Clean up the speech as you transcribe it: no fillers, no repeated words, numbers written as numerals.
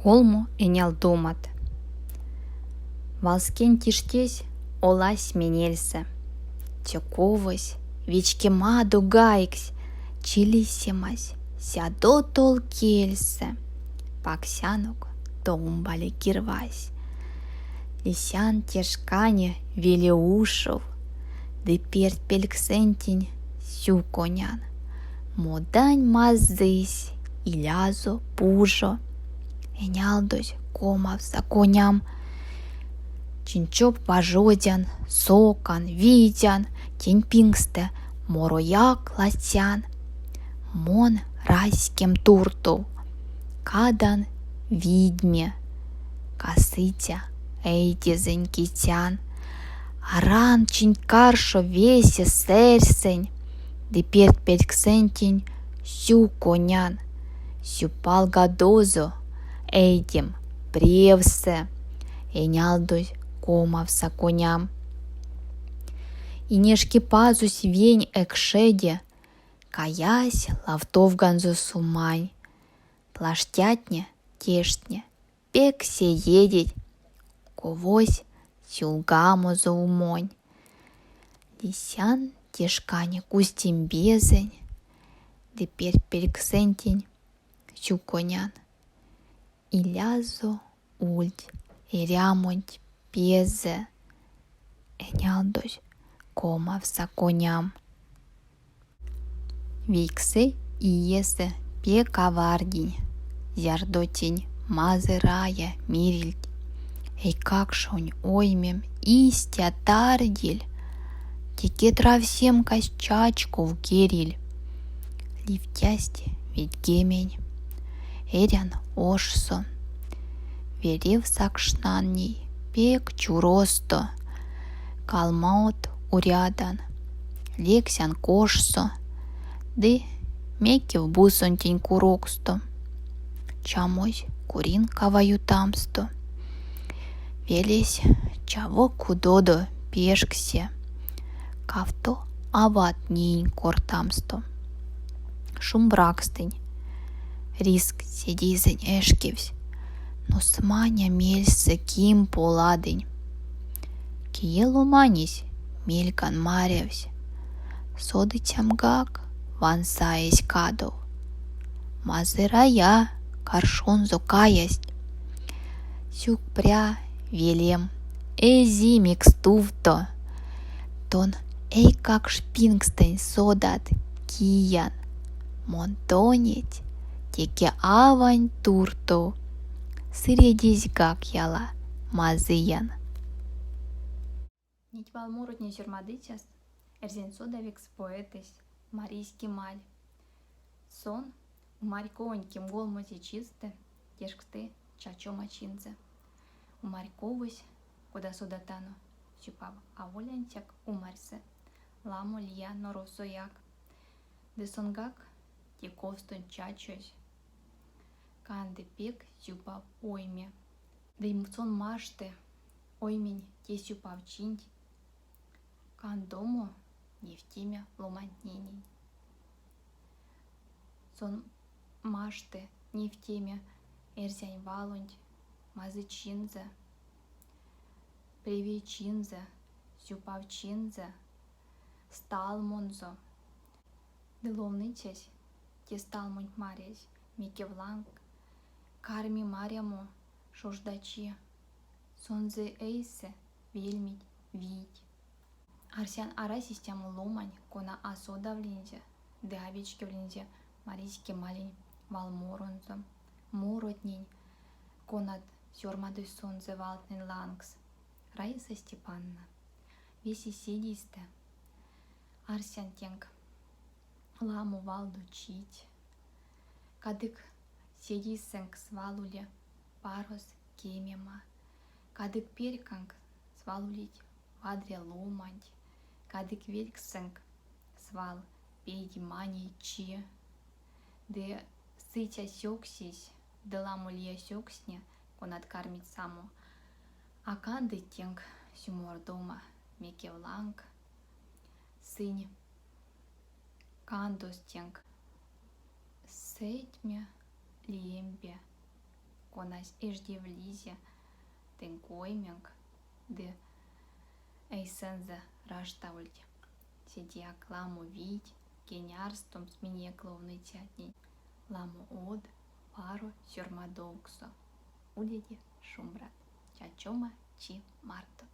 Колмо энялдомат. Валскень тештесь олась менельсэ. Цёковось вечкемадо гайгсь, чилисемась сядо тол кельсэ. Паксянок томбале кирвазсь. Лисян те шкане велеушов ды пертьпельксэнтень сюконян. Модань мазысь илязо пужо. Энялдозь комавтса коням. Чинь-чоп важодян, сокан, видян, тень пингстэ морояк ладсян. Мон раськем туртов кадан видьме, касыця эйдезэнь кецян. Аран чинть каршо весе сэрьсэнь ды пертьпельксэнтень сюконян. Сюпалгадозо эйдем превсэ, энялдозь комавтса коням. Инешкипазось вень экшеде каясь лавтовганзо сумань. Плаштятне, тештне пек сеедить, ковось сюлгамозо умонь. Лисян те шкане кузтембезэнь ды пертьпельксэнтень сюконян. Илязо ульть эрямонть пезэ, энялдозь комавтса коням. Вейксэ иесэ пек авардинь, зярдо тень Мазый Рая мерильть. Эйкакшонь оймем истя тардиль, теке травсемкась чачков кериль. Ливтясть ведьгемень. Эрян ошсо. Велев сакшнан ней пек чуросто. Калмот урядан, лексян кошсо ды мекев бусонтень куроксто. Чамозь куринкава ютамсто. Велесь чаво кудодо пешксе. Кавто ават неинь кортамсто. Шумбракстынь. Риск седейзэнь эшкевсь. Нусманя мельсэ ким поладынь. Кие ломанесь мельган марявсь. Содыцямгак ванса эзь кадов. Мазый Рая каршонзо каясть. Сюкпря, велем, эзимик стувто. Тон эйкакшпингстэнь содат, киян. Мон тонеть, теке авань туртов, сыредезьгак яла мазыян. Неть валморотнень сёрмадыцяст эрзянь содавикс поэтэсь Маризь Кемаль. Сон умарьковонь кемголмоце чистэ тешксты чачома чинзэ. Умарьковось, кода содатано, сюпав аволь ансяк умарьсэ, ламо лия норовсояк. Ды сонгак те ковстонть чачозь, канды пек сюпав ойме. Ды сон машты оймень те сюпавчинть кандомо невтеме ломантненень. Сон машты невтеме эрзянь валонть мазычинзэ, превейчинзэ, сюпавчинзэ, сталмонзо. Ды ловныцясь те сталмонть марязь мекевланг карми марямо шождачи, сонзэ эйсэ вельмить вийть. Арсян, арась истямо ломань, кона а содавлинзе ды а вечкевлинзе Маризь Кемалень валморонзо, моротнень, конат сёрмадозь сонзэ валтнэнь лангс. Раиса Степановна, весе седейстэ арсян тенк ламо валдо чить. Кадык седейсэнк свал ули парос кемема, кадык перьканк свал улить вадря ломанть, кадык велькссэнк свал пейдеманей чи. Ды сыця сёксесь ды ламо лия сёксне, конат кармить само, а кандыть тенк сюмордома мекевланг, сынь кандост тенк сэтьме лембе. конась эждевлизе тынк ойменк ды эйсэнзэ раштавольть седеяк ламо вийть кенярдстомс минек ловныцятнень ламо од, паро сёрмадовкссо. Уледе шумбрат! Чачома чи марто!